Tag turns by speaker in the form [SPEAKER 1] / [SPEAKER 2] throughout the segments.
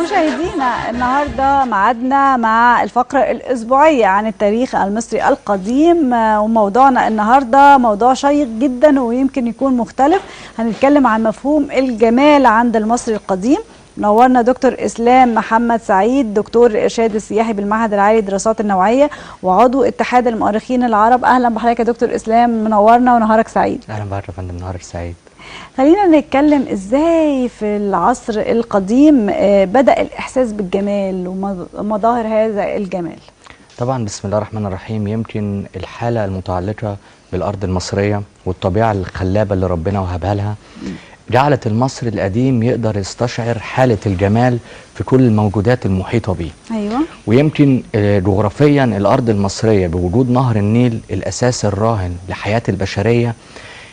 [SPEAKER 1] مشاهدينا، النهارده معادنا مع الفقرة الأسبوعية عن التاريخ المصري القديم، وموضوعنا النهارده موضوع شيق جدا ويمكن يكون مختلف. هنتكلم عن مفهوم الجمال عند المصري القديم. نورنا دكتور إسلام محمد سعيد، دكتور الإرشاد السياحي بالمعهد العالي للدراسات النوعية وعضو اتحاد المؤرخين العرب. أهلا بحضرتك يا دكتور إسلام، منورنا ونهارك سعيد.
[SPEAKER 2] اهلا بحضرتك يا فندم، نهارك سعيد.
[SPEAKER 1] خلينا نتكلم ازاي في العصر القديم بدأ الإحساس بالجمال ومظاهر هذا الجمال.
[SPEAKER 2] طبعا بسم الله الرحمن الرحيم. يمكن الحالة المتعلقة بالأرض المصرية والطبيعة الخلابة اللي ربنا وهبها لها جعلت المصري القديم يقدر يستشعر حالة الجمال في كل الموجودات المحيطة به. ويمكن جغرافيا الأرض المصرية بوجود نهر النيل الأساس الراهن لحياة البشرية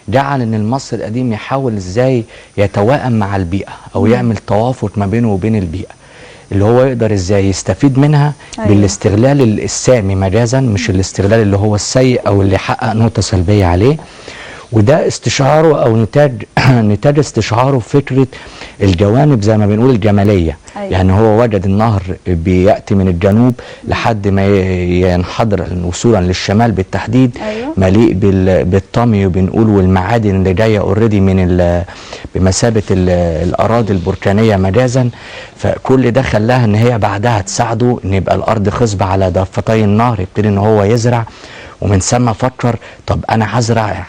[SPEAKER 2] جعل ان المصري القديم يحاول ازاي يتوائم مع البيئة او يعمل توافق ما بينه وبين البيئة اللي هو يقدر ازاي يستفيد منها بالاستغلال السامي مجازا، مش الاستغلال اللي هو السيء او اللي يحقق نقطة سلبية عليه. وده استشعاره او نتاج استشعاره فكرة الجوانب زي ما بنقول الجمالية. يعني هو وجد النهر بياتي من الجنوب لحد ما ينحدر وصولا للشمال بالتحديد، مليء بالطمي وبنقول والمعادن اللي جاية already من بمثابة الاراضي البركانيه مجازا. فكل ده خلاها ان هي بعدها تساعده ان يبقى الارض خصبة على ضفتي النهر، يبتدي ان هو يزرع. ومن ثم فكر طب انا هزرع،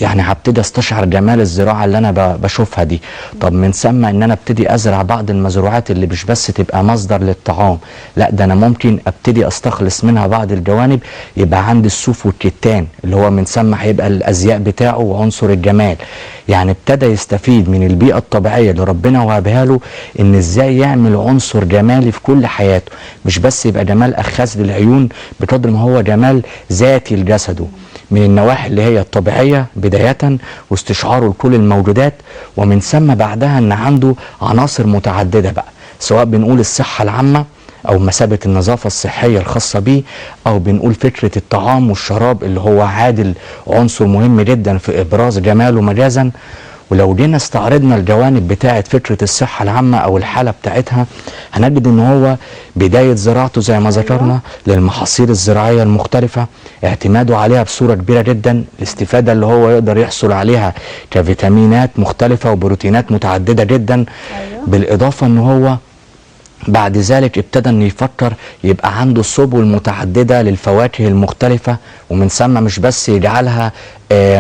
[SPEAKER 2] يعني هبتدي استشعر جمال الزراعة اللي انا بشوفها دي. طب من ثم ان انا ابتدي ازرع بعض المزروعات اللي مش بس تبقى مصدر للطعام، لا ده انا ممكن ابتدي استخلص منها بعض الجوانب، يبقى عندي الصوف والكتان اللي هو من ثم هيبقى الازياء بتاعه وعنصر الجمال. يعني ابتدى يستفيد من البيئة الطبيعية اللي ربنا وهبها له ان ازاي يعمل عنصر جمالي في كل حياته، مش بس يبقى جمال اخاذ للعيون بقدر ما هو جمال ذاتي لجسده من النواحي اللي هي الطبيعية بداية واستشعاره لكل الموجودات. ومن ثم بعدها ان عنده عناصر متعددة بقى، سواء بنقول الصحة العامة او مثابة النظافة الصحية الخاصة بيه، او بنقول فكرة الطعام والشراب اللي هو عادل عنصر مهم جدا في ابراز جماله مجازا. ولو جينا استعرضنا الجوانب بتاعة فكرة الصحة العامة أو الحالة بتاعتها هنجد إن هو بداية زراعته زي ما ذكرنا للمحاصيل الزراعية المختلفة، اعتماده عليها بصورة كبيرة جدا، الاستفادة اللي هو يقدر يحصل عليها كفيتامينات مختلفة وبروتينات متعددة جدا. بالإضافة إن هو بعد ذلك ابتدى ان يفكر يبقى عنده سبل متعددة للفواكه المختلفة، ومن ثم مش بس يجعلها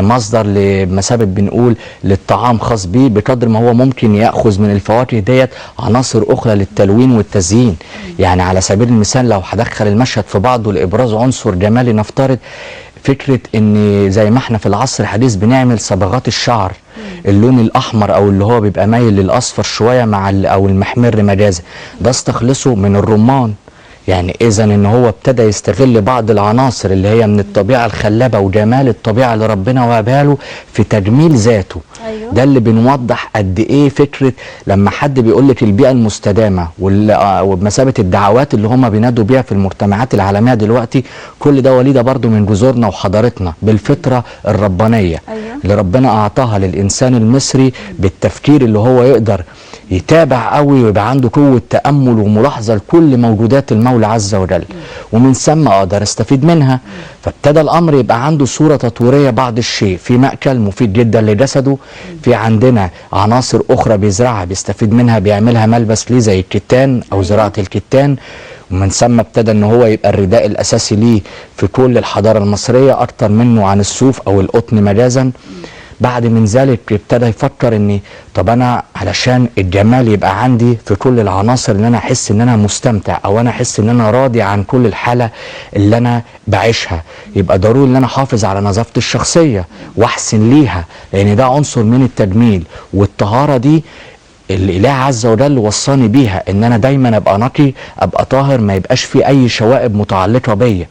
[SPEAKER 2] مصدر لمثابه بنقول للطعام خاص بيه، بقدر ما هو ممكن ياخذ من الفواكه ديت عناصر اخرى للتلوين والتزيين. يعني على سبيل المثال لو هدخل المشهد في بعضه لابراز عنصر جمالي، نفترض فكرة ان زي ما احنا في العصر الحديث بنعمل صبغات الشعر اللون الاحمر او اللي هو بيبقى مايل للاصفر شوية مع او المحمر مجازا، ده استخلصه من الرمان. يعني اذا ان هو ابتدى يستغل بعض العناصر اللي هي من الطبيعة الخلابه وجمال الطبيعة اللي ربنا وهبها له في تجميل ذاته. ده اللي بنوضح قد ايه فكرة لما حد بيقول لك البيئة المستدامة وبمثابه الدعوات اللي هم بينادوا بيها في المجتمعات العالمية دلوقتي، كل ده وليده برضو من جذورنا وحضارتنا بالفطرة الربانية اللي ربنا اعطاها للانسان المصري بالتفكير اللي هو يقدر يتابع قوي ويبقى عنده قوة تأمل وملاحظة لكل موجودات المولى عز وجل، ومن ثم أقدر استفيد منها. فابتدى الأمر يبقى عنده صورة تطويرية بعض الشيء، في مأكل مفيد جدا لجسده، في عندنا عناصر أخرى بيزرعها بيستفيد منها بيعملها ملبس ليه زي الكتان أو زراعة الكتان، ومن ثم ابتدى ان هو يبقى الرداء الاساسي ليه في كل الحضارة المصرية اكتر منه عن الصوف او القطن مجازا. بعد من ذلك ابتدى يفكر ان طب انا علشان الجمال يبقى عندي في كل العناصر ان انا احس ان انا مستمتع او انا احس ان انا راضي عن كل الحالة اللي انا بعيشها، يبقى ضروري ان انا احافظ على نظافتي الشخصية واحسن ليها، لان ده عنصر من التجميل والطهارة دي الاله عز وجل وصاني بيها ان انا دايما ابقى نقي ابقى طاهر ما يبقاش في اي شوائب متعلقه بيا.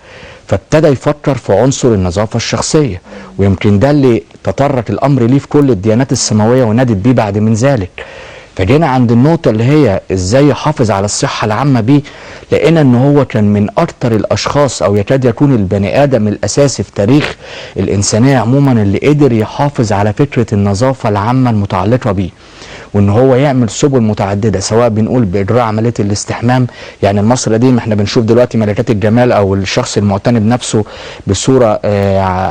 [SPEAKER 2] فابتدى يفكر في عنصر النظافة الشخصية، ويمكن ده اللي تطرق الامر ليه في كل الديانات السماوية ونادت بيه بعد من ذلك. فجينا عند النقطة اللي هي ازاي يحافظ على الصحة العامة بيه، لقينا ان هو كان من اكتر الاشخاص او يكاد يكون البني ادم الاساسي في تاريخ الانسانية عموما اللي قدر يحافظ على فكرة النظافة العامة المتعلقة بيه. وان هو يعمل سبل متعددة، سواء بنقول باجراء عملية الاستحمام. يعني المصري القديم احنا بنشوف دلوقتي ملكات الجمال او الشخص المعتني بنفسه بصورة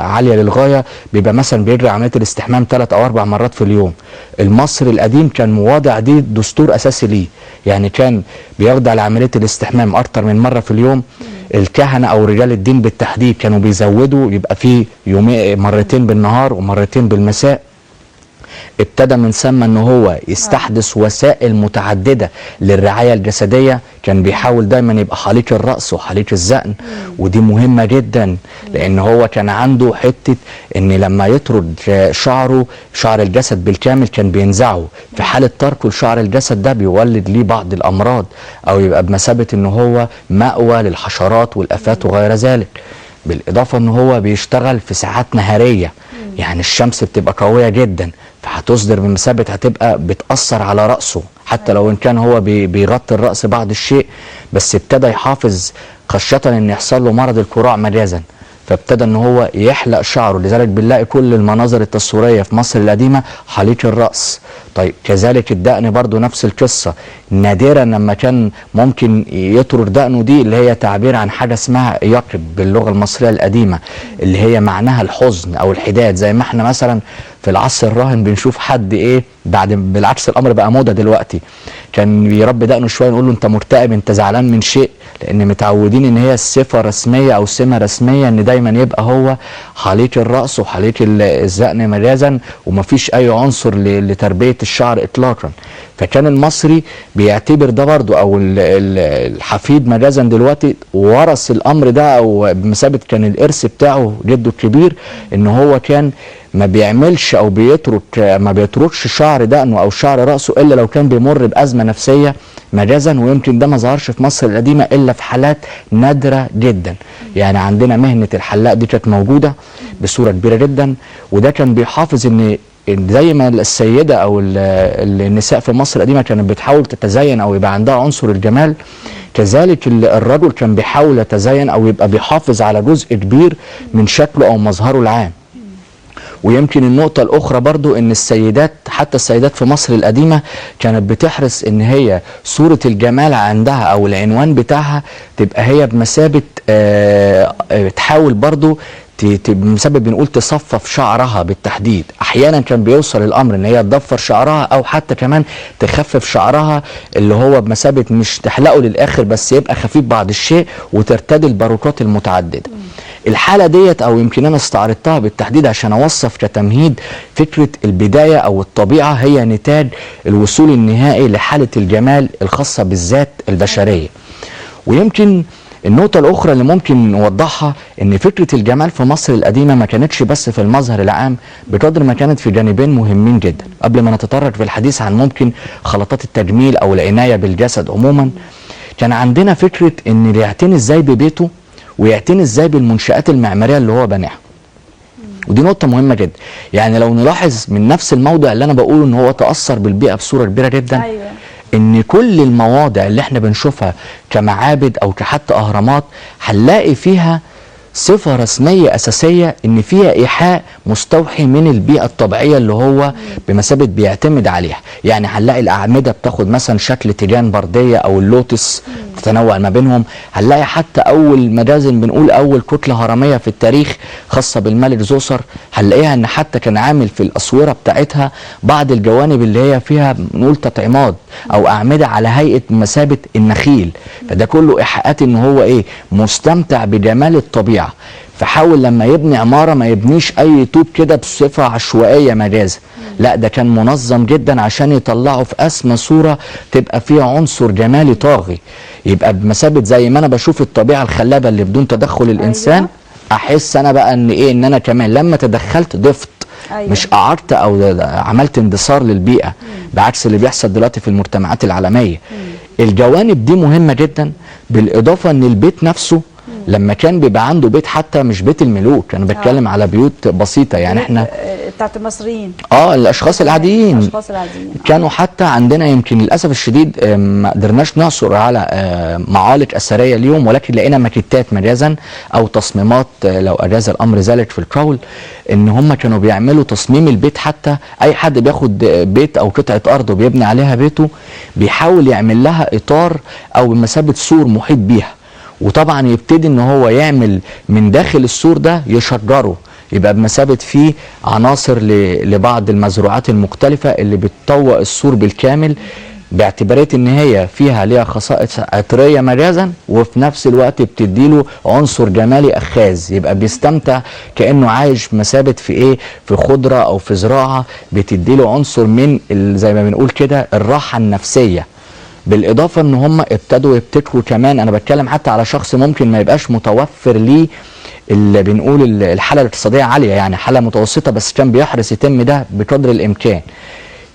[SPEAKER 2] عالية للغاية، بيبقى مثلا بيجري عملية الاستحمام 3 أو 4 مرات في اليوم. المصري القديم كان مواضع دي دستور اساسي ليه، يعني كان بيخضع لعملية الاستحمام اكتر من مرة في اليوم. الكهنة او رجال الدين بالتحديد كانوا بيزودوا، يبقى فيه يومين، مرتين بالنهار ومرتين بالمساء. ابتدى من ثم ان هو يستحدث وسائل متعددة للرعاية الجسدية. كان بيحاول دايما يبقى حليق الراس وحليق الذقن، ودي مهمة جدا، لان هو كان عنده حتة ان لما يطرد شعره، شعر الجسد بالكامل كان بينزعه. في حاله تركه لشعر الجسد ده بيولد ليه بعض الامراض، او يبقى بمثابة ان هو مأوى للحشرات والافات وغير ذلك. بالاضافة ان هو بيشتغل في ساعات نهاريه، يعني الشمس بتبقى قوية جدا، فهتصدر بمثابة هتبقى بتاثر على راسه، حتى لو ان كان هو بيغطي الراس بعض الشيء، بس ابتدى يحافظ خشية ان يحصل له مرض الكراع مجازا، فابتدى ان هو يحلق شعره. لذلك بنلاقي كل المناظر التصويرية في مصر القديمة حليق الراس. طيب كذلك الدقن برضو نفس القصة، نادرا لما كان ممكن يطرد دقنه، دي اللي هي تعبير عن حاجة اسمها يقب باللغة المصرية القديمة، اللي هي معناها الحزن او الحداد. زي ما احنا مثلا في العصر الراهن بنشوف حد ايه بعد، بالعكس الامر بقى موضة دلوقتي، كان بيربي دقنه شوية نقول له انت مكتئب، انت زعلان من شيء، لان متعودين ان هي الصفة رسمية او سمه رسمية ان دايما يبقى هو حليق الراس وحليق الذقن مجازا، ومفيش اي عنصر لتربية الشعر اطلاقا. فكان المصري بيعتبر ده برضو، او الحفيد مجازا دلوقتي ورث الامر ده، او بمثابة كان الارث بتاعه جده الكبير، ان هو كان ما بيعملش او بيترك، ما بيتركش شعر دقنه او شعر راسه الا لو كان بيمر بازمه نفسية مجازا. ويمكن ده ما ظهرش في مصر القديمة الا في حالات نادرة جدا. يعني عندنا مهنة الحلاق دي كانت موجودة بصورة كبيرة جدا، وده كان بيحافظ ان زي ما السيدة او النساء في مصر القديمة كانت بتحاول تتزين او يبقى عندها عنصر الجمال، كذلك الرجل كان بيحاول يتزين او يبقى بيحافظ على جزء كبير من شكله او مظهره العام. ويمكن النقطة الأخرى برضو إن السيدات، حتى السيدات في مصر القديمة كانت بتحرص إن هي صورة الجمال عندها أو العنوان بتاعها تبقى هي بمثابة تحاول برضو بمثابة بنقول تصفف شعرها بالتحديد. أحيانا كان بيوصل الأمر إن هي تضفر شعرها أو حتى كمان تخفف شعرها، اللي هو بمثابة مش تحلقه للآخر بس يبقى خفيف بعض الشيء، وترتدي الباروكات المتعددة. الحالة ديت أو يمكن أنا استعرضتها بالتحديد عشان أوصف كتمهيد فكرة البداية أو الطبيعة هي نتاج الوصول النهائي لحالة الجمال الخاصة بالذات البشرية. ويمكن النقطة الأخرى اللي ممكن نوضحها إن فكرة الجمال في مصر القديمة ما كانتش بس في المظهر العام بقدر ما كانت في جانبين مهمين جدا. قبل ما نتطرق في الحديث عن ممكن خلطات التجميل أو العناية بالجسد عموما، كان عندنا فكرة إن اللي يعتني إزاي ببيته ويعتني إزاي بالمنشآت المعمارية اللي هو بناها. ودي نقطة مهمة جدا. يعني لو نلاحظ من نفس الموضع اللي أنا بقوله إن هو تأثر بالبيئة بصورة كبيرة جدا.
[SPEAKER 1] أيوة.
[SPEAKER 2] ان كل المواضع اللي احنا بنشوفها كمعابد او كحتى اهرامات هنلاقي فيها صفة رسمية اساسية ان فيها ايحاء مستوحي من البيئة الطبيعية اللي هو بمثابة بيعتمد عليها. يعني هنلاقي الاعمدة بتاخد مثلا شكل تيجان بردية او اللوتس، تتنوع ما بينهم. هنلاقي حتى اول مجازن بنقول اول كتلة هرمية في التاريخ خاصة بالملك زوسر، هنلاقيها ان حتى كان عامل في الاسورة بتاعتها بعض الجوانب اللي هي فيها نقول تطعيمات او اعمدة على هيئة مثابة النخيل. فده كله ايحاءات ان هو ايه مستمتع بجمال الطبيعة. فحاول لما يبني عمارة ما يبنيش اي طوب كده بصفة عشوائية مجازا، لا ده كان منظم جدا عشان يطلعه في اسمى صورة تبقى فيها عنصر جمالي طاغي، يبقى بمثابة زي ما انا بشوف الطبيعة الخلابة اللي بدون تدخل الانسان.
[SPEAKER 1] أيوة.
[SPEAKER 2] احس انا بقى ان ايه، ان انا كمان لما تدخلت ضفت.
[SPEAKER 1] أيوة.
[SPEAKER 2] مش قعدت او عملت اندثار للبيئة، بعكس اللي بيحصل دلوقتي في المجتمعات العالمية. الجوانب دي مهمة جدا. بالاضافة ان البيت نفسه لما كان بيبقى عنده بيت، حتى مش بيت الملوك، انا بتكلم على بيوت بسيطة، يعني احنا
[SPEAKER 1] بتاعت المصريين،
[SPEAKER 2] الاشخاص العاديين،
[SPEAKER 1] الاشخاص العاديين
[SPEAKER 2] كانوا حتى عندنا يمكن للاسف الشديد ما قدرناش نعثر على معالق اثرية اليوم، ولكن لقينا ماكيتات مجازا او تصميمات، لو اجاز الامر ذلك في القول، ان هم كانوا بيعملوا تصميم البيت. حتى اي حد بياخد بيت او قطعه ارض وبيبني عليها بيته بيحاول يعمل لها اطار او بمثابة سور محيط بيها، وطبعا يبتدي ان هو يعمل من داخل السور ده يشجره، يبقى بمثابة فيه عناصر لبعض المزروعات المختلفة اللي بتطوق السور بالكامل، باعتبارية ان هي فيها ليها خصائص عطرية مجازا، وفي نفس الوقت بتديله عنصر جمالي اخاذ، يبقى بيستمتع كأنه عايش مثابة في ايه، في خضرة او في زراعة، بتديله عنصر من زي ما بنقول كده الراحة النفسية. بالاضافة ان هم ابتدوا يبتكروا كمان، انا بتكلم حتى على شخص ممكن ما يبقاش متوفر ليه اللي بنقول الحالة الاقتصادية عالية، يعني حاله متوسطه، بس كان بيحرص يتم ده بقدر الامكان.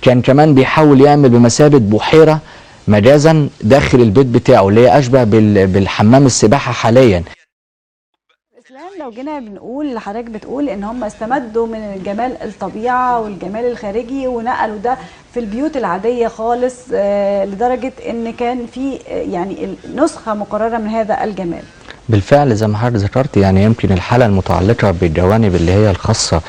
[SPEAKER 2] كان كمان بيحاول يعمل بمثابة بحيرة مجازا داخل البيت بتاعه، اللي هي اشبه بالحمام السباحة حاليا.
[SPEAKER 1] اسلام، لو جينا بنقول لحضرتك بتقول ان هم استمدوا من جمال الطبيعة والجمال الخارجي ونقلوا ده في البيوت العادية خالص، لدرجة ان كان في يعني نسخه مقررة من هذا الجمال.
[SPEAKER 2] بالفعل زي ما حضرتك ذكرت، يعني يمكن الحالة المتعلقة بالجوانب اللي هي الخاصة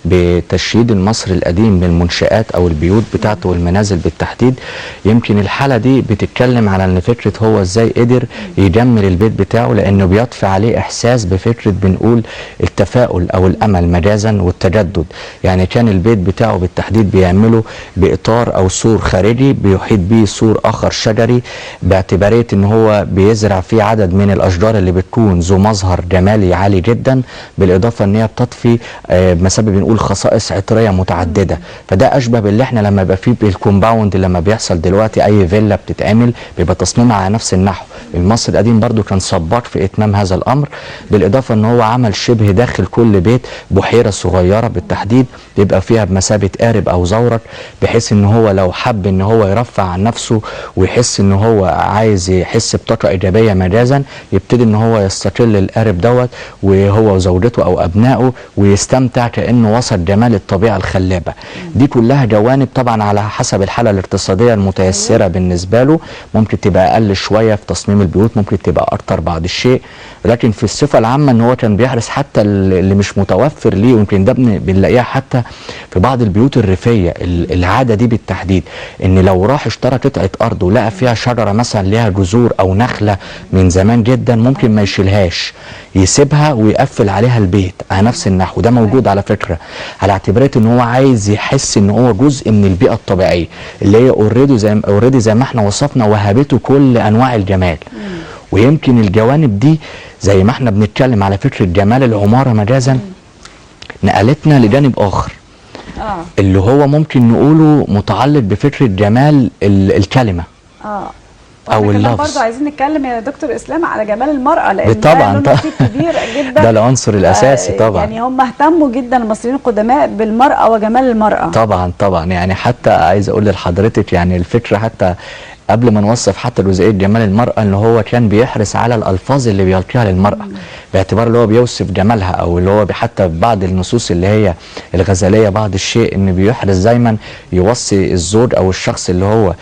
[SPEAKER 2] بتشييد المصري القديم للمنشآت أو البيوت بتاعته والمنازل بالتحديد، يمكن الحالة دي بتتكلم على إن فكرة هو إزاي قدر يجمل البيت بتاعه، لأنه بيطفي عليه إحساس بفكرة بنقول التفاؤل أو الأمل مجازا والتجدد. يعني كان البيت بتاعه بالتحديد بيعمله بإطار أو سور خارجي بيحيط بيه سور آخر شجري، باعتبارية إن هو بيزرع فيه عدد من الأشجار اللي بتكون ذو مظهر جمالي عالي جدا، بالاضافة ان هي بتطفي بمثابة بنقول خصائص عطريه متعددة. فده اشبه باللي احنا لما يبقى فيه بال compound اللي لما بيحصل دلوقتي، اي فيلا بتتعمل بيبقى تصميمها على نفس النحو. المصري القديم برضو كان سباق في اتمام هذا الامر، بالاضافة ان هو عمل شبه داخل كل بيت بحيرة صغيرة بالتحديد بيبقى فيها بمثابة قارب او زورق، بحيث ان هو لو حب ان هو يرفع عن نفسه ويحس ان هو عايز يحس بطاقة ايجابية مجازا، يبتدي ان هو يستقل القارب دوت وهو وزوجته او ابنائه، ويستمتع كانه وسط جمال الطبيعة الخلابه. دي كلها جوانب طبعا على حسب الحالة الاقتصادية المتيسره بالنسبة له، ممكن تبقى اقل شوية في تصميم البيوت، ممكن تبقى اكتر بعض الشيء، لكن في الصفة العامة ان هو كان بيحرص حتى اللي مش متوفر ليه. ويمكن ده بنلاقيها حتى في بعض البيوت الريفية العادة دي بالتحديد، ان لو راح اشترى قطعه ارض ولقى فيها شجرة مثلا ليها جذور او نخله من زمان جدا، ممكن ما يشيلهاش، يسيبها ويقفل عليها البيت على نفس النحو. ده موجود على فكرة، على اعتبارات ان هو عايز يحس ان هو جزء من البيئة الطبيعية اللي هي already زي ما احنا وصفنا وهبته كل انواع الجمال. ويمكن الجوانب دي زي ما احنا بنتكلم على فكرة جمال العمارة مجازا، نقلتنا لجانب اخر اللي هو ممكن نقوله متعلق بفكره جمال الكلمة او اللفظ.
[SPEAKER 1] برضه عايزين نتكلم يا دكتور اسلام على جمال المراة، لان
[SPEAKER 2] طبعا
[SPEAKER 1] ده نصيب كبير جدا،
[SPEAKER 2] ده العنصر الاساسي طبعا.
[SPEAKER 1] يعني هم اهتموا جدا المصريين القدماء بالمراة وجمال المراة.
[SPEAKER 2] طبعا طبعا، يعني حتى عايز اقول لحضرتك يعني الفكرة حتى قبل ما نوصف حتى جزئية جمال المراة، ان هو كان بيحرص على الالفاظ اللي بيلقيها للمراة، باعتبار اللي هو بيوصف جمالها، او اللي هو حتى في بعض النصوص اللي هي الغزليه بعض الشيء، ان بيحرص دايما يوصي الزوج او الشخص اللي هو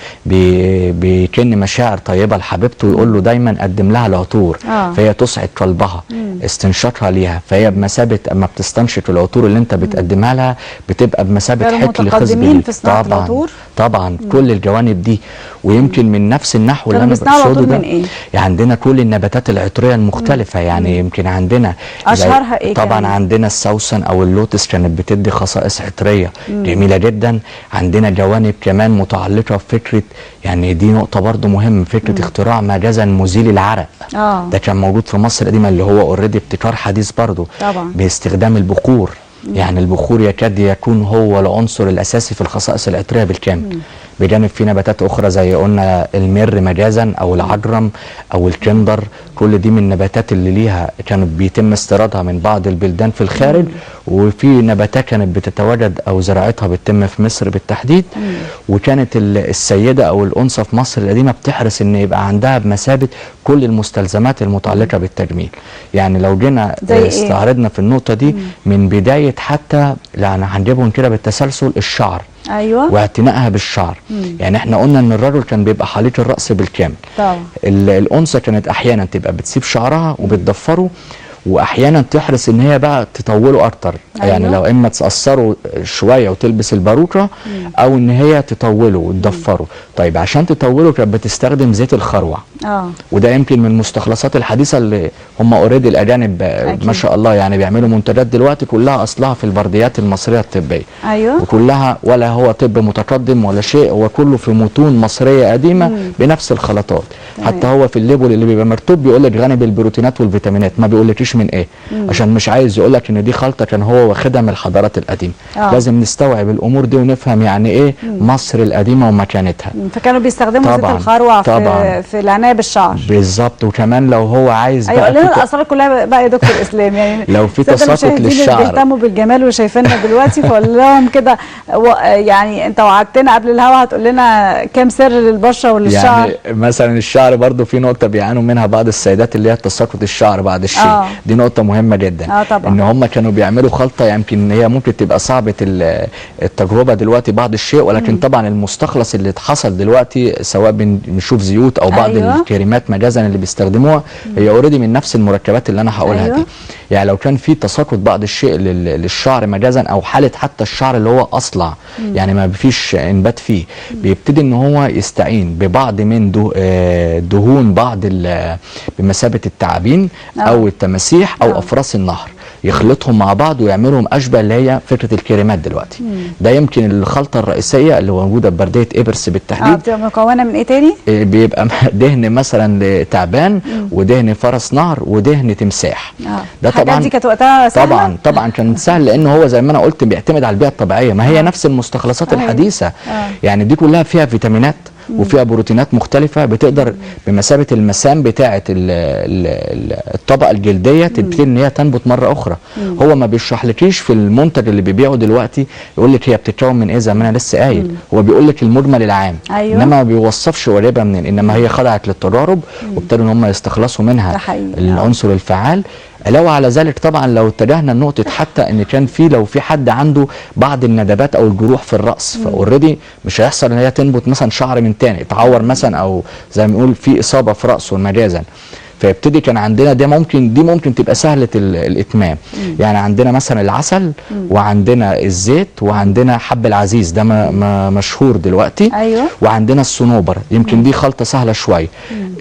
[SPEAKER 2] بيكن مشاعر طيبة لحبيبته، ويقول له دايما قدم لها العطور، فهي تسعد قلبها، استنشاقها ليها، فهي بمثابة اما بتستنشق العطور اللي انت بتقدمها لها بتبقى بمثابة حكل خصب ليك.
[SPEAKER 1] في صناعة العطور
[SPEAKER 2] طبعا كل الجوانب دي. ويمكن من نفس النحو اللي انا بقصده ده،
[SPEAKER 1] من إيه؟
[SPEAKER 2] يعني عندنا كل النباتات العطريه المختلفة، يعني يمكن عندنا
[SPEAKER 1] اشهرها ايه؟
[SPEAKER 2] طبعا عندنا السوسن او اللوتس كانت بتدي خصائص عطريه جميلة جدا. عندنا جوانب كمان متعلقه بفكره، يعني دي نقطة برضو مهمة، فكرة اختراع مجازا مزيل العرق. ده كان موجود في مصر القديمة، اللي هو already ابتكار حديث برضو،
[SPEAKER 1] طبعا
[SPEAKER 2] باستخدام البخور. يعني البخور يكاد يكون هو العنصر الاساسي في الخصائص العطريه بالكامل. بجانب في نباتات اخرى زي قلنا المر مجازا او العجرم او الكندر، كل دي من النباتات اللي ليها كانت بيتم استيرادها من بعض البلدان في الخارج. وفي نباتات كانت بتتواجد او زراعتها بتتم في مصر بالتحديد. وكانت السيدة او الانثى في مصر القديمة بتحرص ان يبقى عندها بمثابة كل المستلزمات المتعلقة بالتجميل. يعني لو جينا استعرضنا في النقطة دي من بداية، حتى يعني هنجيبهم كده بالتسلسل، الشعر.
[SPEAKER 1] ايوه،
[SPEAKER 2] واعتنائها بالشعر. يعني احنا قلنا ان الرجل كان بيبقى حليق الراس بالكامل.
[SPEAKER 1] طبعا.
[SPEAKER 2] الانثى كانت احيانا تبقى بتسيب شعرها وبتضفره، واحيانا تحرص ان هي بقى تطوله اكتر.
[SPEAKER 1] أيوة.
[SPEAKER 2] يعني لو اما تقصره شوية وتلبس الباروكه، او ان هي تطوله وتضفره. طيب عشان تطوله كانت بتستخدم زيت الخروع. وده يمكن من المستخلصات الحديثة اللي هم already الاجانب ما شاء الله يعني بيعملوا منتجات دلوقتي كلها اصلها في البرديات المصرية الطبية.
[SPEAKER 1] ايوه.
[SPEAKER 2] وكلها ولا هو طب متقدم ولا شيء، هو كله في متون مصرية قديمة بنفس الخلطات. حتى هو في ال label اللي بيبقى مكتوب بيقول لك غني بالبروتينات والفيتامينات، ما بيقولكيش من ايه، عشان مش عايز يقول لك ان دي خلطه كان هو واخدها من الحضارات القديمة. لازم نستوعب الامور دي ونفهم يعني ايه مصر القديمة ومكانتها.
[SPEAKER 1] فكانوا بيستخدموا زيت الخروع في العناية بالشعر.
[SPEAKER 2] بالظبط. وكمان لو هو عايز
[SPEAKER 1] بقى، ايوه، لنا الاسرار كلها بقى يا دكتور اسلام. يعني
[SPEAKER 2] لو في تساقط للشعر،
[SPEAKER 1] بيهتموا بالجمال وشايفيننا دلوقتي، فقول لهم كده يعني انت وعدتنا قبل الهوا هتقول لنا كام سر للبشره وللشعر.
[SPEAKER 2] يعني مثلا الشعر برضو في نقطة بيعانوا منها بعض السيدات اللي هي تساقط الشعر بعد الشيء. دي نقطة مهمة جدا.
[SPEAKER 1] طبعا.
[SPEAKER 2] ان هم كانوا بيعملوا خلطه يمكن هي ممكن تبقى صعبة التجربة دلوقتي بعض الشيء، ولكن طبعا المستخلص اللي اتحصل دلوقتي سواء بنشوف زيوت او بعض الكريمات مجازا اللي بيستخدموها هي already من نفس المركبات اللي انا هقولها دي. يعني لو كان في تساقط بعض الشيء للشعر مجازا، او حاله حتى الشعر اللي هو اصلع، يعني ما فيش انبات فيه، بيبتدي ان هو يستعين ببعض من دهون بعض بمثابة التعابين او التماسيح او افراس النهر، يخلطهم مع بعض ويعملهم اشبه اللي هي فكرة الكريمات دلوقتي. ده يمكن الخلطة الرئيسية اللي موجودة ببرديه ابرس بالتحديد.
[SPEAKER 1] بتبقى مكونة من ايه تاني؟
[SPEAKER 2] بيبقى دهن مثلا تعبان، ودهن فرس نهر، ودهن تمساح.
[SPEAKER 1] ده طبعا دي كانت وقتها سهلة؟
[SPEAKER 2] طبعا طبعا كانت سهل، لان هو زي ما انا قلت بيعتمد على البيئة الطبيعية، ما هي نفس المستخلصات الحديثة. يعني دي كلها فيها فيتامينات وفيها بروتينات مختلفة، بتقدر بمثابة المسام بتاعة الطبقة الجلدية تبتدي ان هي تنبت مرة أخرى. هو ما بيشرحلكيش في المنتج اللي بيبيعه دلوقتي يقول لك هي بتتكون من ايه زي ما انا لسه قايل، هو بيقول لك المجمل العام.
[SPEAKER 1] أيوة.
[SPEAKER 2] انما ما بيوصفش هو جايبها منين، انما هي خضعت للتجارب وابتدوا ان هم يستخلصوا منها العنصر الفعال. علاوة على ذلك طبعا لو اتجهنا لنقطة حتى ان كان في لو في حد عنده بعض الندبات او الجروح في الرأس، ف already مش هيحصل ان هي تنبت مثلا شعر من تاني، اتعور مثلا او زي ما بنقول في اصابة في رأسه مجازا، فيبتدي كان عندنا ده ممكن، دي ممكن تبقى سهلة الاتمام. يعني عندنا مثلا العسل، وعندنا الزيت، وعندنا حب العزيز ده ما مشهور دلوقتي.
[SPEAKER 1] أيوة.
[SPEAKER 2] وعندنا الصنوبر، يمكن دي خلطه سهلة شوية.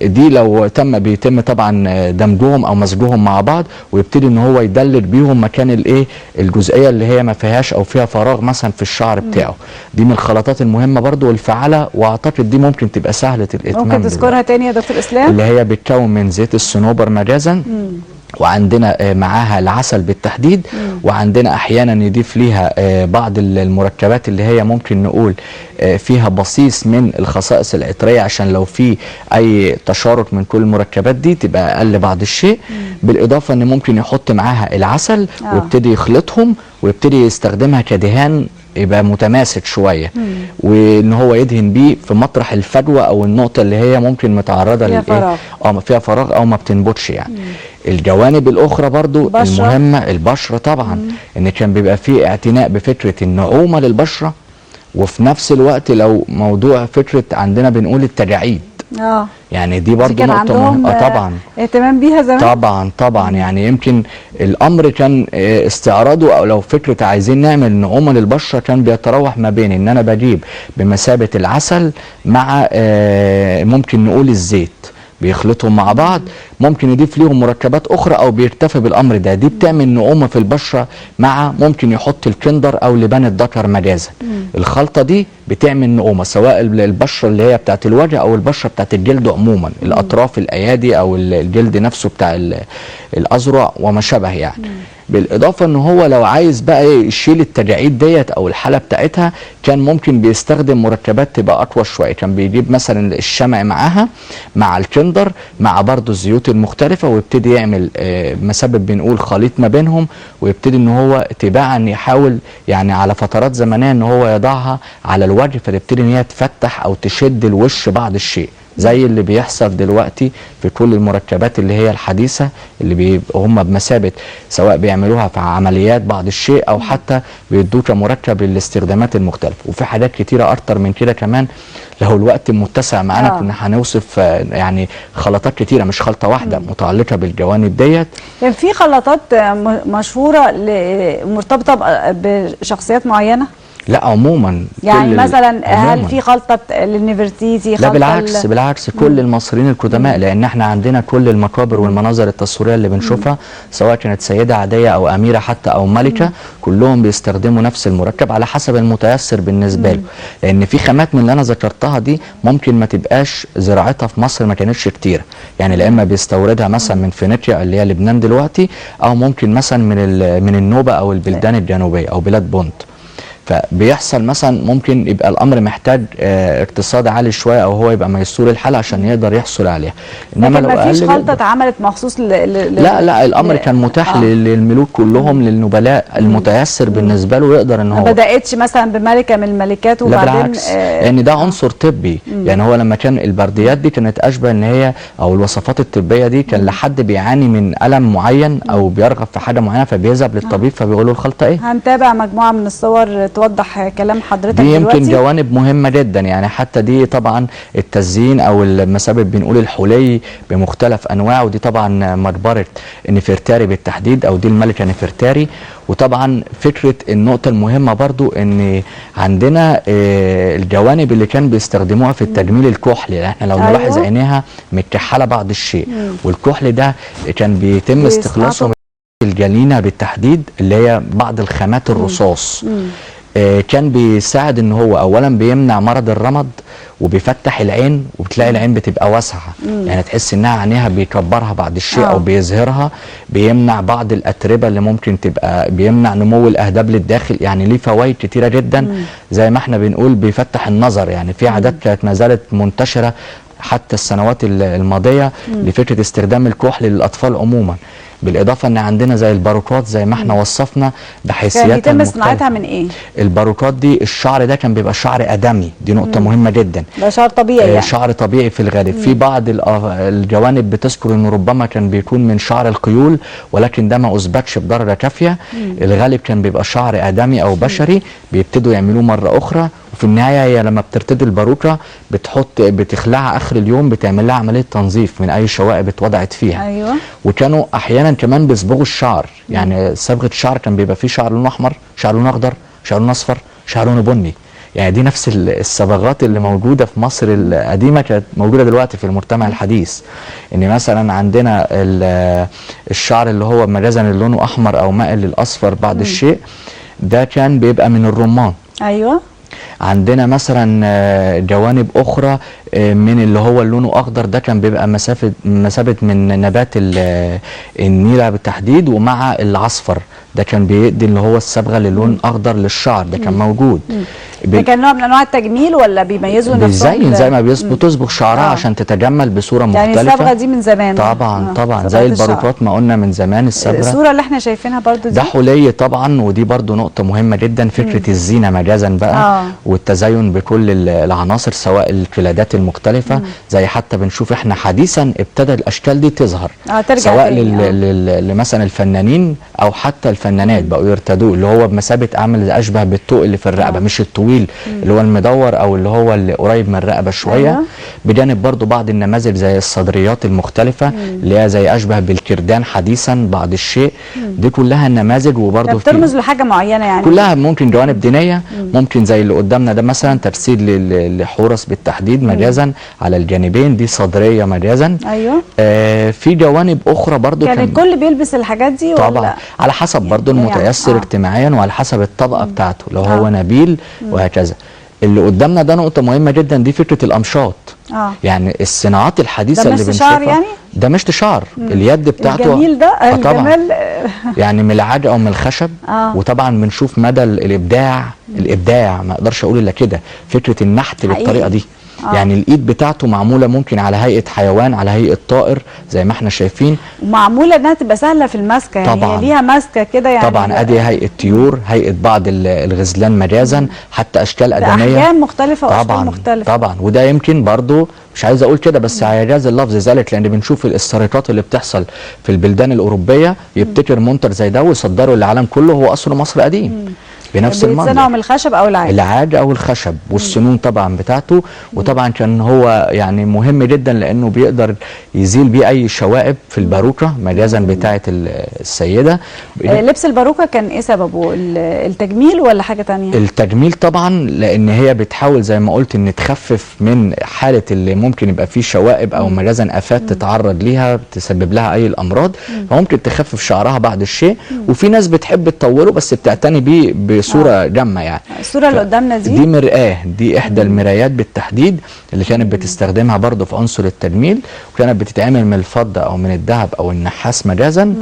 [SPEAKER 2] دي لو تم بيتم طبعا دمجهم او مزجهم مع بعض، ويبتدي ان هو يدلل بيهم مكان الايه الجزئية اللي هي ما فيهاش او فيها فراغ مثلا في الشعر بتاعه. دي من الخلطات المهمة برضو والفعاله، واعتقد دي ممكن تبقى سهلة الاتمام.
[SPEAKER 1] ممكن تذكرها تاني يا دكتور اسلام؟
[SPEAKER 2] اللي هي بتكون من زيت الصنوبر مجازا، وعندنا معاها العسل بالتحديد، وعندنا احيانا يضيف ليها بعض المركبات اللي هي ممكن نقول فيها بصيص من الخصائص العطريه، عشان لو في اي تشارك من كل المركبات دي تبقى اقل بعض الشيء. بالاضافة ان ممكن يحط معاها العسل ويبتدي يخلطهم ويبتدي يستخدمها كدهان يبقى متماسك شوية، وان هو يدهن بيه في مطرح الفجوة او النقطة اللي هي ممكن متعرضه للايه فيها فراغ او ما بتنبتش يعني. الجوانب الاخرى برضو المهمة البشرة طبعا، ان كان بيبقى فيه اعتناء بفكره النعومه للبشره، وفي نفس الوقت لو موضوع فكرة عندنا بنقول التجاعيد، يعني دي برضو نقطة مهمة طبعا
[SPEAKER 1] اهتمام بيها زمان.
[SPEAKER 2] طبعا طبعا، يعني يمكن الأمر كان استعراضه، أو لو فكرة عايزين نعمل نعومة للبشرة كان بيتراوح ما بين إن أنا بجيب بمثابة العسل مع ممكن نقول الزيت، بيخلطهم مع بعض، ممكن يضيف ليهم مركبات اخرى او بيكتفي بالامر ده. دي بتعمل نعومة في البشرة، مع ممكن يحط الكندر او لبان الذكر مجازا. الخلطة دي بتعمل نعومة سواء البشرة اللي هي بتاعت الوجه او البشرة بتاعت الجلد عموما، الاطراف، الايادي، او الجلد نفسه بتاع الاذرع وما شابه يعني. بالاضافة ان هو لو عايز بقى يشيل التجاعيد ديت او الحالة بتاعتها كان ممكن بيستخدم مركبات تبقى اقوى شوية. كان بيجيب مثلا الشمع معاها مع الكندر مع برضو الزيوت المختلفة، ويبتدي يعمل مسبب بنقول خليط ما بينهم، ويبتدي ان هو تباعا يحاول يعني على فترات زمنية ان هو يضعها على الوجه، فتبتدي ان هي تفتح او تشد الوش بعض الشيء، زي اللي بيحصل دلوقتي في كل المركبات اللي هي الحديثة اللي بيبقوا هم بمثابة سواء بيعملوها في عمليات بعض الشيء او حتى بيدوه كمركب للاستخدامات المختلفة. وفي حاجات كتيرة اكتر من كده كمان، لو الوقت متسع معانا كنا هنوصف يعني خلطات كتيرة مش خلطة واحدة متعلقة بالجوانب ديت.
[SPEAKER 1] كان في خلطات مشهورة مرتبطة بشخصيات معينة؟
[SPEAKER 2] لا عموما
[SPEAKER 1] يعني مثلا هل في خلطة للنفرتيتي؟
[SPEAKER 2] لا بالعكس، بالعكس كل المصريين القدماء، لان احنا عندنا كل المقابر والمناظر التصويرية اللي بنشوفها سواء كانت سيده عادية او اميره حتى او ملكه، كلهم بيستخدموا نفس المركب على حسب المتيسر بالنسبة له. لان في خامات من اللي انا ذكرتها دي ممكن ما تبقاش زراعتها في مصر ما كانتش كتيرة، يعني لا اما بيستوردها مثلا من فينيقيا اللي هي لبنان دلوقتي، او ممكن مثلا من النوبة او البلدان الجنوبية او بلاد بونت. فبيحصل مثلا ممكن يبقى الامر محتاج اقتصاد عالي شوية، او هو يبقى ميسور الحال عشان يقدر يحصل عليها.
[SPEAKER 1] انما لو ما فيش خلطه اتعملت مخصوص
[SPEAKER 2] لا لا، الامر كان متاح للملوك كلهم، للنبلاء، المتيسر بالنسبة له يقدر ان هو
[SPEAKER 1] ما بداتش مثلا بملكه من الملكات وبعدين.
[SPEAKER 2] لا بالعكس، لان ده عنصر طبي. يعني هو لما كان البرديات دي كانت اشبه ان هي او الوصفات الطبية دي كان لحد بيعاني من الم معين او بيرغب في حاجة معينة فبيذهب للطبيب فبيقول له الخلطة ايه.
[SPEAKER 1] هنتابع مجموعة من الصور توضح كلام حضرتك
[SPEAKER 2] دي يمكن جوانب مهمة جدا، يعني حتى دي طبعا التزيين او المسبب بنقول الحلي بمختلف انواعه، ودي طبعا مقبرة نفرتاري بالتحديد او دي الملكة نفرتاري. وطبعا فكرة النقطة المهمة برضو ان عندنا الجوانب اللي كان بيستخدموها في التجميل الكحل، يعني احنا لو نلاحظ عينيها متكحلة بعض الشيء، والكحل ده كان بيتم استخلاصه من الجلينة بالتحديد اللي هي بعض الخامات الرصاص. كان بيساعد ان هو اولا بيمنع مرض الرمد وبيفتح العين، وبتلاقي العين بتبقى واسعة، يعني تحس انها عينيها بيكبرها بعض الشيء او بيظهرها، بيمنع بعض الاتربه اللي ممكن تبقى، بيمنع نمو الاهداب للداخل، يعني ليه فوائد كتيرة جدا. زي ما احنا بنقول بيفتح النظر، يعني في عادات كانت ما زالت منتشرة حتى السنوات الماضية لفكرة استخدام الكحل للاطفال عموما. بالاضافة ان عندنا زي الباروكات زي ما احنا وصفنا بحيثياتها
[SPEAKER 1] كان بيتم صناعتها من ايه؟
[SPEAKER 2] الباروكات دي الشعر ده كان بيبقى شعر ادمي، دي نقطة مهمة جدا،
[SPEAKER 1] ده شعر طبيعي يعني.
[SPEAKER 2] شعر طبيعي في الغالب. في بعض الجوانب بتذكر انه ربما كان بيكون من شعر القيول، ولكن ده ما اثبتش بدرجة كافيه. الغالب كان بيبقى شعر ادمي او بشري، بيبتدوا يعملوه مرة اخرى. وفي النهاية هي لما بترتدي الباروكه بتحط بتخلعها اخر اليوم، بتعمل لها عملية تنظيف من اي شوائب اتوضعت فيها.
[SPEAKER 1] ايوه.
[SPEAKER 2] وكانوا احيانا كمان بيصبغوا الشعر، يعني صبغة الشعر كان بيبقى فيه شعر لونه احمر، شعر لونه اخضر، شعر لونه اصفر، شعر لونه بني. يعني دي نفس الصبغات اللي موجودة في مصر القديمة كانت موجودة دلوقتي في المجتمع الحديث. ان مثلا عندنا الشعر اللي هو مجازا اللي لونه احمر او مائل للاصفر بعض الشيء، ده كان بيبقى من الرمان.
[SPEAKER 1] ايوه.
[SPEAKER 2] عندنا مثلا جوانب اخرى من اللي هو لونه اخضر، ده كان بيبقى مسافة من نبات النيله بالتحديد، ومع العصفر ده كان بيدي اللي هو الصبغه للون اخضر للشعر، ده كان موجود.
[SPEAKER 1] ده كان نوع من انواع التجميل ولا بيميزوا نفسهم؟
[SPEAKER 2] بيزين زي ما بتصبغ شعرها عشان تتجمل بصورة
[SPEAKER 1] يعني
[SPEAKER 2] مختلفة.
[SPEAKER 1] يعني الصبغه دي من زمان
[SPEAKER 2] طبعا. طبعا زي الباروكات ما قلنا من زمان الصبغه.
[SPEAKER 1] الصورة اللي احنا شايفينها برضو دي
[SPEAKER 2] ده حلي طبعا، ودي برضو نقطة مهمة جدا، فكرة الزينة مجازا بقى والتزين بكل العناصر سواء القلادات المختلفة. زي حتى بنشوف احنا حديثا ابتدى الاشكال دي تظهر سواء لمثلا الفنانين او حتى الفنانات بقوا يرتدوه، اللي هو بمثابة عامل اشبه بالطوق اللي في الرقبة، مش الطويل اللي هو المدور او اللي هو اللي قريب من الرقبة شوية. بجانب برضو بعض النماذج زي الصدريات المختلفة اللي هي زي اشبه بالكردان حديثا بعض الشيء. دي كلها النماذج، وبرضو
[SPEAKER 1] بترمز لحاجة معينة يعني،
[SPEAKER 2] كلها ممكن جوانب دينية، ممكن زي اللي قدامنا ده مثلا تجسيد لحورس بالتحديد مجازا على الجانبين، دي صدريه مجازا.
[SPEAKER 1] ايوه.
[SPEAKER 2] في جوانب اخرى برضو
[SPEAKER 1] كان الكل بيلبس الحاجات دي
[SPEAKER 2] ولا؟ طبعا على حسب برضو المتيسر يعني اجتماعيا، وعلى حسب الطبقة بتاعته لو هو نبيل وهكذا. اللي قدامنا ده نقطة مهمة جدا، دي فكرة الامشاط. يعني الصناعات الحديثة اللي بنشوفها
[SPEAKER 1] شعر يعني؟
[SPEAKER 2] ده مشط شعر. اليد بتاعته
[SPEAKER 1] الجميل ده.
[SPEAKER 2] طبعا.
[SPEAKER 1] الجمال.
[SPEAKER 2] يعني من العاج او من الخشب. وطبعا بنشوف مدى الابداع. الابداع ما اقدرش اقول الا كده، فكرة النحت بالطريقة دي. يعني الايد بتاعته معمولة ممكن على هيئة حيوان، على هيئة طائر زي ما احنا شايفين.
[SPEAKER 1] ومعموله انها تبقى سهلة في المسكه يعني.
[SPEAKER 2] طبعا.
[SPEAKER 1] هي ليها مسكه كده يعني.
[SPEAKER 2] طبعا ادي هيئة طيور، هيئة بعض الغزلان مجازا، حتى اشكال ادميه.
[SPEAKER 1] باحجام مختلفة واشكال
[SPEAKER 2] طبعا
[SPEAKER 1] مختلفة.
[SPEAKER 2] طبعا. وده يمكن برضو مش عايز اقول كده بس هيجاز اللفظ ذلك، لان بنشوف السرقات اللي بتحصل في البلدان الاوروبية، يبتكر منتج زي ده ويصدره للعالم كله، هو اصله مصر قديم بنفس
[SPEAKER 1] بيتصنعوا
[SPEAKER 2] المنظر.
[SPEAKER 1] من الخشب او العاج.
[SPEAKER 2] العاج او الخشب والسنون طبعا بتاعته. وطبعا كان هو يعني مهم جدا لانه بيقدر يزيل بيه اي شوائب في الباروكه مجازا بتاعه السيدة.
[SPEAKER 1] لبس الباروكه كان ايه سببه؟ التجميل ولا حاجة تانية؟
[SPEAKER 2] التجميل طبعا، لان هي بتحاول زي ما قلت ان تخفف من حاله اللي ممكن يبقى فيه شوائب او مجازا افات تتعرض ليها تسبب لها اي الامراض، فممكن تخفف شعرها بعض الشيء. وفي ناس بتحب تطوله بس بتعتني بيه بصورة جامه يعني.
[SPEAKER 1] الصورة اللي قدامنا دي
[SPEAKER 2] دي مرآة، دي احدى المرايات بالتحديد اللي كانت بتستخدمها برضو في عنصر التجميل، وكانت بتتعمل من الفضة او من الذهب او النحاس مجازا.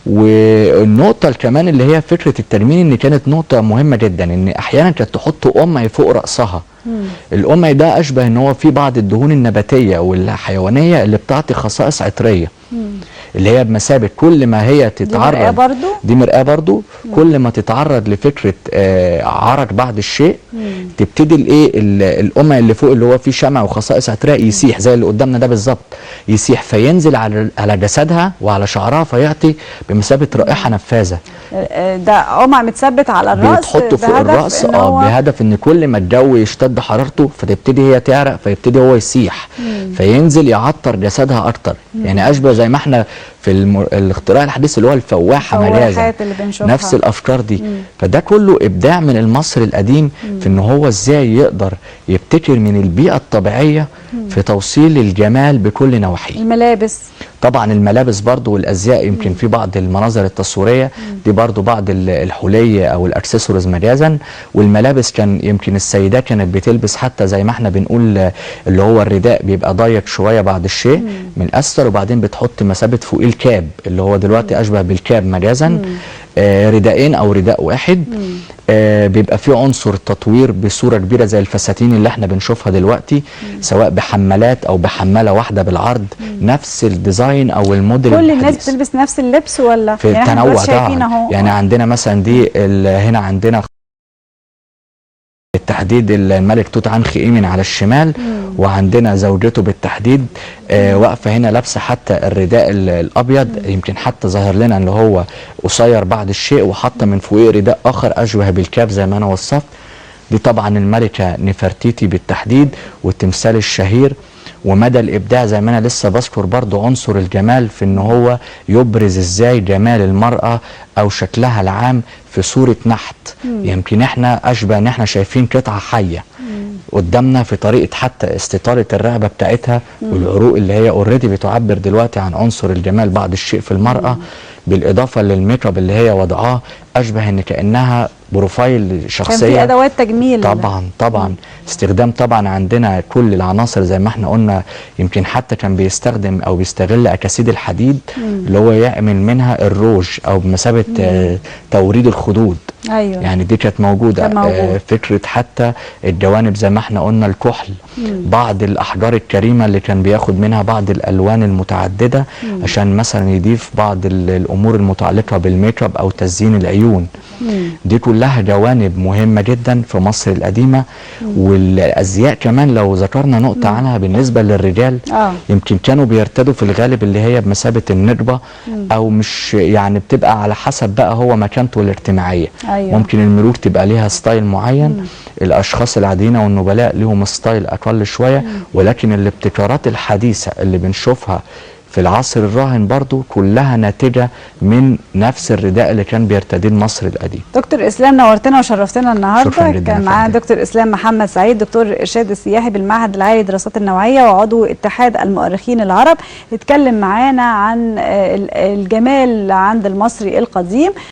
[SPEAKER 2] والنقطة كمان اللي هي فكرة التجميل، ان كانت نقطة مهمة جدا، ان احيانا كانت تحط قمع فوق رأسها. القمع ده اشبه ان هو في بعض الدهون النباتية والحيوانية اللي بتعطي خصائص عطرية، اللي هي بمثابة كل ما هي تتعرض.
[SPEAKER 1] دي مرآة برضو؟
[SPEAKER 2] دي مرآة برضو. كل ما تتعرض لفكرة عرق بعض الشيء، تبتدي الايه القمع اللي فوق اللي هو فيه شمع وخصائص عطرية يسيح زي اللي قدامنا ده بالظبط، يسيح فينزل على جسدها وعلى شعرها، فيعطي بمثابة رائحة نفاذة.
[SPEAKER 1] ده قمع متثبت على الرأس،
[SPEAKER 2] بتحطه فوق الرأس بهدف ان كل ما الجو يشتد حرارته فتبتدي هي تعرق، فيبتدي هو يسيح، فينزل يعطر جسدها اكتر. يعني اشبه زي ما احنا في الاختراع الحديث اللي هو الفواحه مجازا، نفس الافكار دي. فده كله ابداع من المصري القديم في ان هو ازاي يقدر يبتكر من البيئة الطبيعية في توصيل الجمال بكل نواحيه.
[SPEAKER 1] الملابس
[SPEAKER 2] طبعا، الملابس برضو والازياء، يمكن في بعض المناظر التصويرية دي برضو بعض الحلي او الاكسسوارز مجازا. والملابس كان يمكن السيدات كانت بتلبس حتى زي ما احنا بنقول اللي هو الرداء بيبقى ضيق شوية بعض الشيء من اسفل، وبعدين بتحط مسافة فوقيه الكاب اللي هو دلوقتي اشبه بالكاب مجازا. رداءين او رداء واحد. بيبقى فيه عنصر تطوير بصورة كبيرة زي الفساتين اللي احنا بنشوفها دلوقتي، سواء بحمالات او بحماله واحدة بالعرض، نفس ال design او الموديل.
[SPEAKER 1] كل الناس بتلبس نفس اللبس ولا
[SPEAKER 2] في يعني التنوع طبعا؟ يعني عندنا مثلا دي هنا عندنا بالتحديد الملك توت عنخ امن على الشمال، وعندنا زوجته بالتحديد واقفة هنا لابسه حتى الرداء الابيض، يمكن حتى ظاهر لنا اللي هو قصير بعض الشيء، وحاطه من فوقيه رداء اخر اشبه بالكاب زي ما انا وصفت. دي طبعا الملكة نفرتيتي بالتحديد والتمثال الشهير. ومدى الابداع زي ما انا لسه بذكر برضو عنصر الجمال في ان هو يبرز ازاي جمال المرأة او شكلها العام في صورة نحت. يمكن احنا اشبه ان احنا شايفين قطعة حية قدامنا في طريقة حتى استطالة الرقبة بتاعتها والعروق اللي هي already بتعبر دلوقتي عن عنصر الجمال بعض الشيء في المرأة، بالاضافة لل make up اللي هي وضعاه اشبه ان كانها profile شخصية.
[SPEAKER 1] كان في ادوات تجميل
[SPEAKER 2] طبعا طبعا. استخدام طبعا عندنا كل العناصر زي ما احنا قلنا، يمكن حتى كان بيستخدم او بيستغل اكاسيد الحديد اللي هو يعمل منها الروج او بمثابة توريد الخدود.
[SPEAKER 1] ايوه،
[SPEAKER 2] يعني دي كانت موجودة. فكرة حتى الجوانب زي ما احنا قلنا الكحل، بعض الاحجار الكريمة اللي كان بياخد منها بعض الالوان المتعددة عشان مثلا يضيف بعض الامور المتعلقة بال make up او تزيين العيون. دي كلها جوانب مهمة جدا في مصر القديمة. والازياء كمان لو ذكرنا نقطة عنها بالنسبة للرجال، يمكن كانوا بيرتدوا في الغالب اللي هي بمثابة النجبه، او مش يعني بتبقى على حسب بقى هو مكانته الاجتماعية.
[SPEAKER 1] أيوة.
[SPEAKER 2] ممكن الملوك تبقى ليها style معين، الاشخاص العاديين والنبلاء لهم style اقل شوية، ولكن الابتكارات الحديثة اللي بنشوفها في العصر الراهن برضو كلها ناتجة من نفس الرداء اللي كان بيرتديه المصري القديم.
[SPEAKER 1] دكتور اسلام نورتنا وشرفتنا النهارده.
[SPEAKER 2] شكرا جدا.
[SPEAKER 1] كان معانا دكتور اسلام محمد سعيد، دكتور الارشاد السياحي بالمعهد العالي للدراسات النوعية وعضو اتحاد المؤرخين العرب، اتكلم معانا عن الجمال عند المصري القديم.